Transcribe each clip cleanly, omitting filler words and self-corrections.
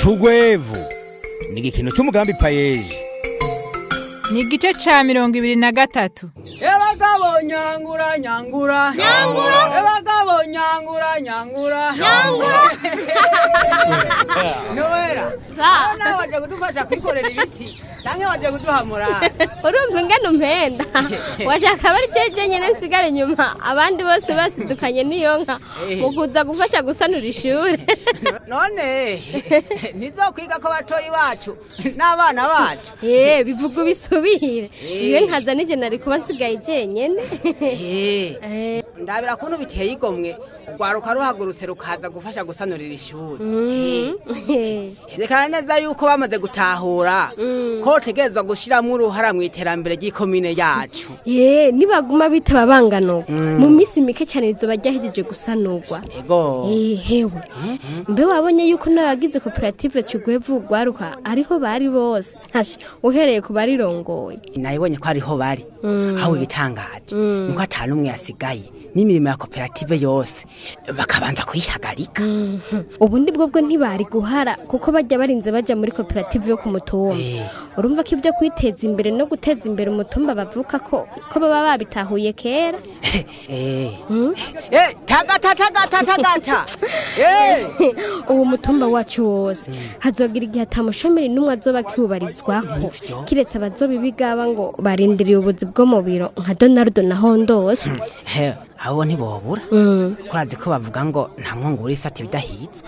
Cugwevu ni igikino cy'umugambi PAEEJ. Ni igice ca 23. Ebagabo nyangura nyangura. Nyangura. Ebagabo nyangura nyangura. Nyangura. Noella. Za. Nawe waje kudufasha kwikorera ibiti canke waje kuduhamura? Urumva ingene umpenda, washaka aba ari jeje nyene nsigara inyuma, abandi bose basidukanye n'iyo nka mu kuza gufasha gusanura ishure. None ntizokwiga ko batoyi bacu n'abana bacu? Bivuga ubisubire, iyo nkaza nije nari kuba nsigaye jenyene. Ndabira kuntu biteye igomwe urwaruka ruhagurutse rukaza gufasha gusanurira ishuri. Rekana neza yuko bamaze gutahura ko utegerezwa gushiramwo uruhara mu iterambere ry'ikomine yacu. Ye, nibaguma bitaba banganuka, mu minsi mike cyane rizoba ryahejeje gusanurwa. Ego. Hewe, mbe wabonye yuko n'abagize koperative Cugwevu Rwaruka ariho bari bose? Ntashe, uhereye ku barirongoye. Nabibonye ko ariho bari. Aho igitangaje niko ata n'umwe yasigaye, n'imirimo ya koperative yose bakabanza kuyihagarika. Ubundi bwo ntibari guhara, kuko bajya barinze bajya muri koperative yo ku mutumba. Urumva ko ibyo kwiteza imbere no guteza imbere umutumba bavuka ko baba babitahuye kera. Tagata tagata tagata. Uwo mutumba wacu wose hazogira igihe atamushomeri n'umwe azoba akiwubarizwako, kiretse abazoba ibigaba ngo barindiriye ubuzi bwo mu biro nka Donaldo na Hondose. He, abo ntibobura, kurazi ko bavuga ngo nta mwungu uri isati bidahize.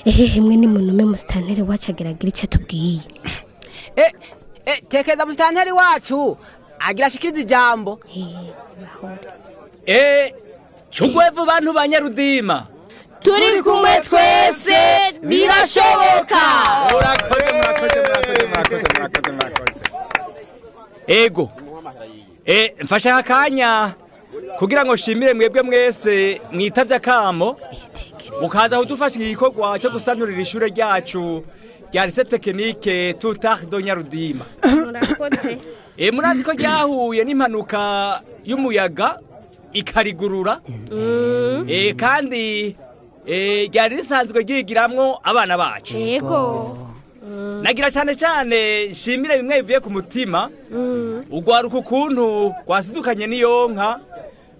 Ehehe, mwe ni munume musitanteri wacu ageragira icyo atubwiye. Tekeza musitanteri wacu agira ashikirize ijambo. Cugwevu bantu ba Nyarudima. Turi kumwe twese birashoboka. Murakoze, murakoze, murakoze, murakoze, murakoze, murakoze. Ego. Mfashe akanya kugira ngo nshimire mwebwe mwese mwitavye akamo mukaza kudufasha igikorwa cyo gusanurira ishure ryacu rya lycée technique Tutard de Nyarudima. Murakoze. Murazi ko ryahuye n'impanuka y'umuyaga ikarigurura. Kandi ryari risanzwe ryigiramwo abana bacu. Yego. Nagira cyane cyane nshimire bimwe bivuye ku mutima urwaruka ukuntu rwasidukanye n'iyo nka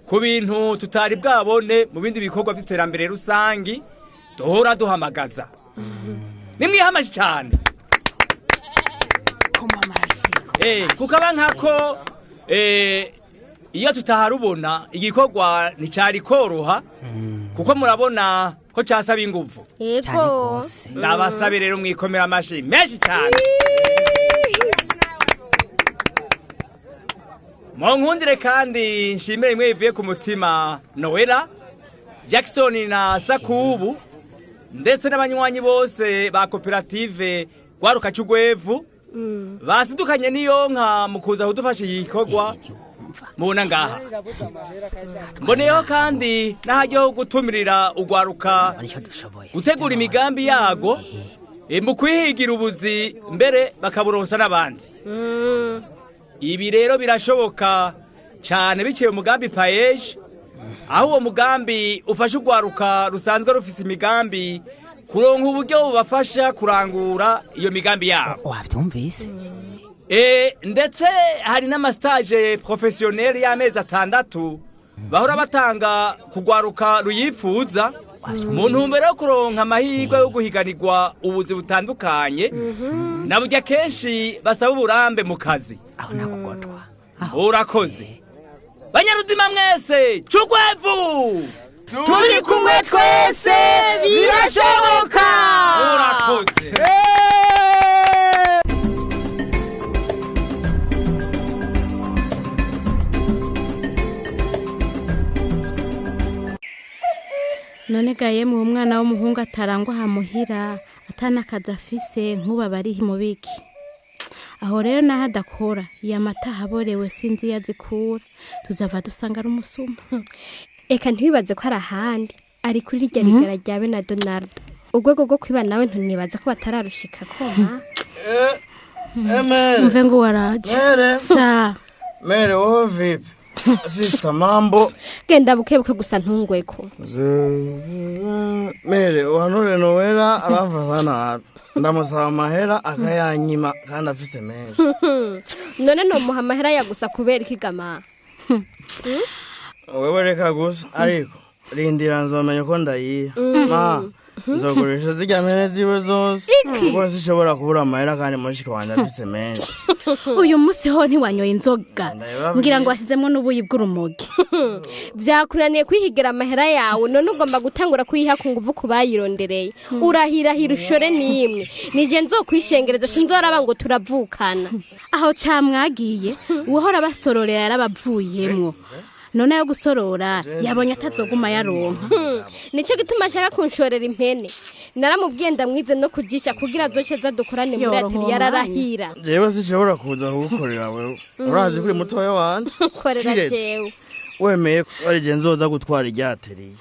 ku bintu tutari bwabone mu bindi bikorwa by'iterambere rusangi duhora duhamagaza. Nimwihamaje cyane. Kuko aba nkako iyo tutaharubona igikorwa nticyari koroha, kuko murabona ko cyasaba inguvu. Yego. Ndabasabe rero mwikomera amashi menshi cyane. Munkundire kandi nshimire imwe bivuye ku mutima Noella, Jackson na Sakubu, ndetse n'abanywanyi bose ba koperative Rwaruka Cugwevu basidukanye n'iyo nka mu kuza kudufasha igikorwa mubona ngaha. Mboneyeho kandi n'aharyo gutumirira urwaruka gutegura imigambi yago mu kwihigira ubuzi mbere bakaburonsa n'abandi. Ibi rero birashoboka cyane biciye mu mugambi PAEEJ, aho uwo mugambi ufasha urwaruka rusanzwe rufise imigambi kuronka uburyo bubafasha kurangura iyo migambi yabo. Wavyumvise? Ndetse hari n'amastage professionnel y'amezi 6 bahora batanga kugwaruka ruyipfuza mu ntumbero yo kuronka amahirwe yo guhiganirwa ubuzi butandukanye, na burya kenshi basaba uburambe mu kazi. Aho nakugotwa. Urakoze. Banyarudima mwese, Cugwevu! Turi kumwe twese birashoboka. Urakoze. None ga yemwe, umwana w'umuhungu atarangwa hamuhira atanakazi afise nk'ubu aba ari mu biki? Aho rero naho adakora iyo amata ahaborewe sinzi iyo azikura, tuzava dusanga ari umusuma. Eka ntiwibaze ko ari ahandi, ari kuri rirya rigara rya be na Donaldo. Urwego rwo kwiba nawe ntunibaza ko batararushika koma. Mere. Mve ngo waraje. Mere. Sa. Mere, wowe vipi? Sister mambo. Genda bukebuke gusa ntungweko. Mere uhanure Noella aramfata nabi. Ndamusaba amahera akayanyima kandi afise menshi. None nomuha amahera ya gusa kubera ikigama. Wewe reka gusa ariko rindira nzomenya ko ndayiha. Ma nzogurisha zirya mpene ziwe zose kuko zishobora kubura amahera kandi mushiki wanje afise menshi. Uyu munsi ho ntiwanyoye inzoga, ngira ngo washyizemo n'ubuyi bw'urumogi. Byakuraniye kwihigira amahera yawe, none ugomba gutangura kuyiha ku nguvu ku bayirondereye. Urahirahira ushore n'imwe, nije nzokwishengereza sinzoraba ngo turavukana. Aho camwagiye uwahora abasororera yarabavuyemwo, none ayo gusorora yabonye atazoguma yaronka. Nicyo gituma ashaka kunshorera impene. Naramubwiye ndamwize no kujisha kugira azoce azadukorane muri atelier yararahira. Jewe sinshobora kuza kugukorera wewe, urazi kuri mutoya wanje. Korera jewe wemeye ko ari je nzoza gutwara irya atelier.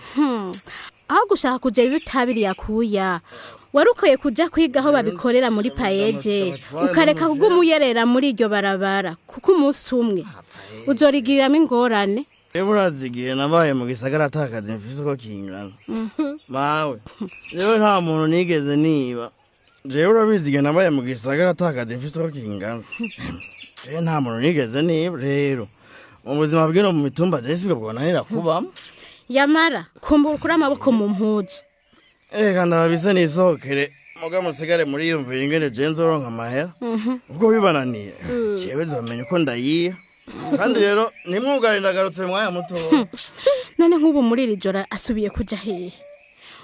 Aho gushaka kuja ibitabiri yakuya warukoye kuja kwiga aho babikorera muri payeje, ukareka kugumuyerera muri iryo barabara, kuko umunsi umwe uzorigiriramo ingorane. Rero urazi igihe nabaye mu gisagara atakazi mfise uko kingana. Mawe jewe nta muntu nigeze niba. Jewe urabizi igihe nabaye mu gisagara atakazi mfise uko kingana. Jewe nta muntu nigeze niba. Rero mu buzima bw'ino mu mitumba jewe sibwo bwonanira kubamo. Yamara kumbura ukuri amaboko mu mpuzu. Reka ndababise nisohokere muga musigare muriyumvira ingene jewe nzoronka amahera. Ubwo bibananiye jewe nzomenya uko ndayiha. Kandi rero nimwugare ndagarutse mwaya muto. None nk'ubu muri iri joro asubiye kuja hehe?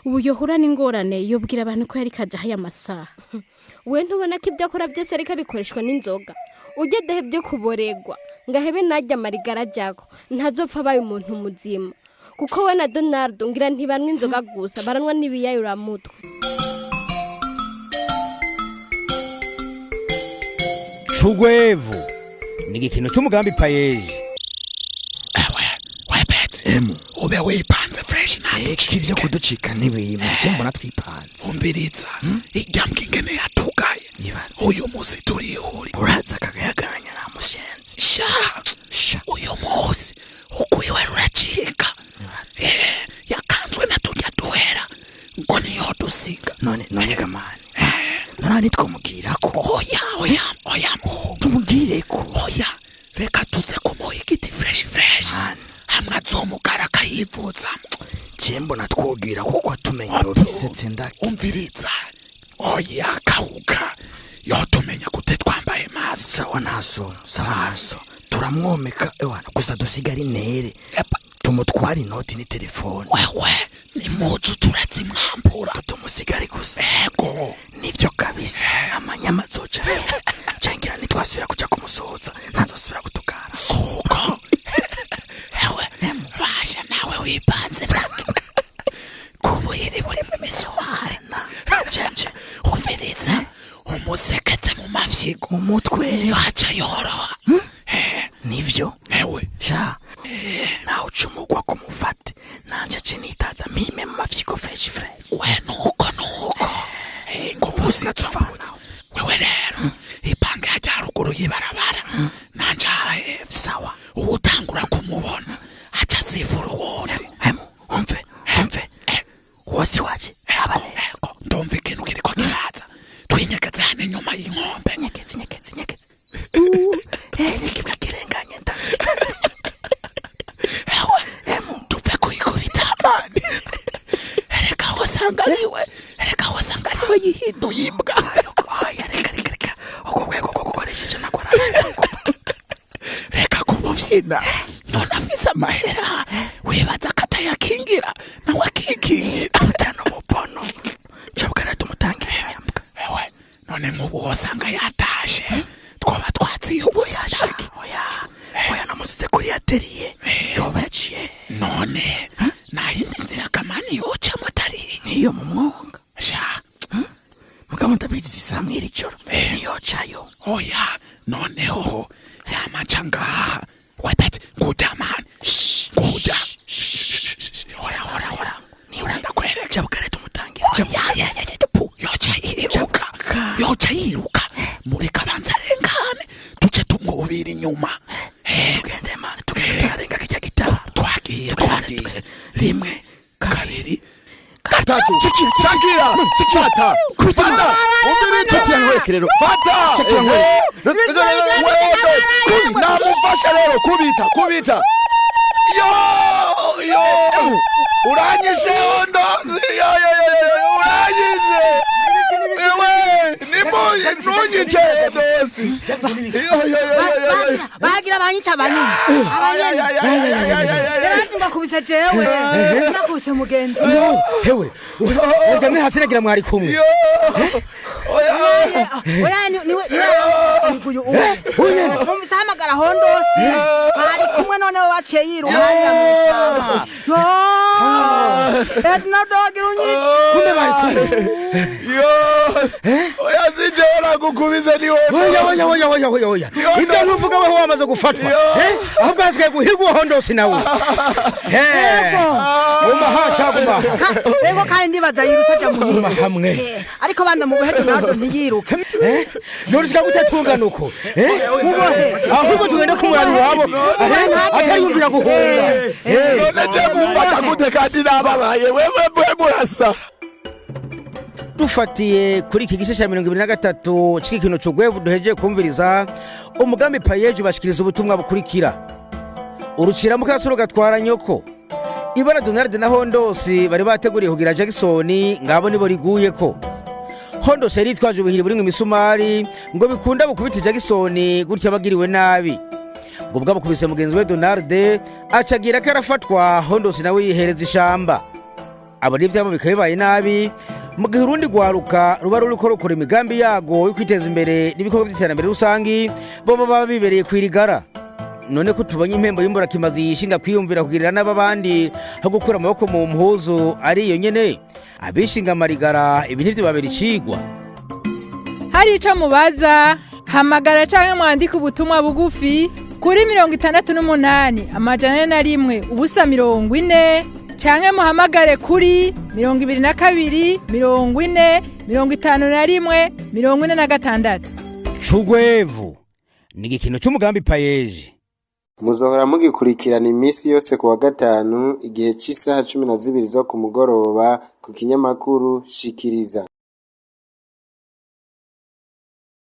Ubu yohura n'ingorane yobwira abantu ko yari kaja haya masaha. We ntubona ko ibyo akora byose ariko abikoreshwa n'inzoga. Ujye dahebye kuboregwa ngahebe najya amarigara ajyako ntazopfa abaye umuntu muzima. Kuko we na Donaldo ngira ntibanwa inzoga gusa, baranwa n'ibiyayuramutwe. Cugwevu ni igikino cy'umugambi payeje. Webet ube wipanze fresh nawe ivyo kuducika ntibirimo, je mbona twipanze. Umviriza iryambwa ingene yatugaye uyu munsi turihuri. Uraza akagayaganya nta mushenzi. Sha uyu munsi ukwiwe ruracika. Yakanzwe na turya duhera ngo niyo dusiga. None gamani none nitwomubwirako. Oya oya oya tumubwireko. Oya reka tuze kumuha igiti fresh fresh hamwe azomugara akayivuzamo. Je mbona twogira kuko atumenya bisetse ndake. Umviriza oya kauka yotumenya gute twambaye mask. Sawa naso sawa naso turamwomeka ewana gusa dusigara intere tumutwara inoti ni telefone. Wewe ni muzu turazimwambura tumusigare gusa. Ego nivyo kabisa amanyama zoca cengira nitwasubira kuja kumusoza ntazosubira gutukara suko. Hewe basha nawe wipanze kubuhiri burimo imisumari cenje. Umviriza umuseketse mu mafyigo mu mutwe nihaca yoroha. Nivyo ewe sha nawe ucumugwa kumufate nanje ace nitaza mpime mu mafyigo fresh fresh. We nuko nuko ingufu zituvana. Wewe rero ipange hajya haruguru y'ibarabara nanje ahepfo. Sawa uwutangura kumubona aca asifura uwundi. Umve umve wose waje ego ndumva ikintu kiriko kiraza. Twinyegeze hano inyuma y'inkombe. Nyegeze nyegeze nyegeze. Nikibwa kirenganye nda. Ewe tupe kuyikubita amani. Reka wasanga ariwe, reka wasanga ariwe yihinduye imbwa. Oya reka reka reka uko rwego rwo gukoresha ivyo nakora. Reka kumuvyina none afise amahera wibaza ko atayakingira nawe akikingira. Tutano mubono cabugara tumutangira inyambwa. Ewe none nk'ubu wosanga yatashe twoba twatsiye ubusa. Oya oya namusize kuri atelier yoba yaciye. None nayindi nzira kamani yocamwo atari niyo mu mwonga. Sha mugabo ndabizi zisamwe iri joro niyocayo. Oya noneho yamaca ngaha. Webet nguja mani nguja. Ora ora ora niura ndakwereka. Cabugara tumutangira. Oya yoca yiruka yoca yiruka mureka abanza arengane duce tumwubira inyuma. Tugende mani tugende. Rimwe, kabiri, gatatu. Shakira, fata, fata, umviriza, rero fata, namufashe rero, kubita, kubita. Yo, yo, uranyishe Hondozi, yo, yo, yo, yo, uranyishe. Ewe, nimuye, ntunyice Hondozi. Yo, yo, yo, yo, yo. Bagira banyica abanyene. Abanyene. Yarazi ngakubise jewe. Nakubise mugenzi. Hewe, uryamye hasi nagira mwari kumwe. Oya, oya, niwe niwe uyu. Numvise ahamagara Hondosi. Bari kumwe noneho baciye yiruhanya mu ishyamba. Yo! Edna dogira unyice. Kumbe bari kumwe. Yo! Oya, sinjewe nagukubise ni wowe. Oya, oya, oya, oya, oya, oya. Ibyo ntuvuga weho wamaze gufatwa. Ahubwo hasigaye guhiga uwo Hondosi nawe. Guma hasha, guma. Ego kandi ndibaza yiruka aja muhira. Guma hamwe. Ariko banda mu buhe Donaldo ntiyiruke. Yorishika gute tungana uko? Ahubwo tugende kumurana iwabo. Atariyumvira guhunga. None je mumfata gute kandi nababaye wewe mwe murasa. Dufatiye kuri iki gice cya 23 c'igikino c'ugwevu duhejeje kumviriza, umugambi payeje ubashikiriza ubutumwa bukurikira. Urucira mukasuro gatwara nyoko. Ibara Donald na Hondosi bari bateguriye kugira Jackson ngabo nibo riguyeko. Hondosi yari yitwaje ubuhiri burimwo imisumari ngo bikunda bukubita Jackson gutya bagiriwe nabi. Ngo bwabukubise mugenzi we Donald acagira ko arafatwa, Hondosi nawe yihereza ishamba. Abo n'ivyabo bikaba bibaye nabi mu gihe urundi rwaruka ruba ruriko rukora imigambi yago yo kwiteza imbere n'ibikorwa by'iterambere rusangi, bo baba bibereye kwirigara. None ko tubonye impembo y'imburakimazi yishinga kwiyumvira kugirira n'ababandi aho gukura amaboko mu mpuzu ari iyo nyene, abishinga amarigara ibi ntivyo babera icigwa. Hari ico mubaza, hamagara canke mwandike ubutumwa bugufi kuri 68 401 0 40, canke muhamagare kuri 22 40 51 46. Cugwevu ni igikino c'umugambi payeje. Muzohora mugikurikirana iminsi yose kuwa gatanu igihe c'isaha 12 zo ku mugoroba ku kinyamakuru Shikiriza.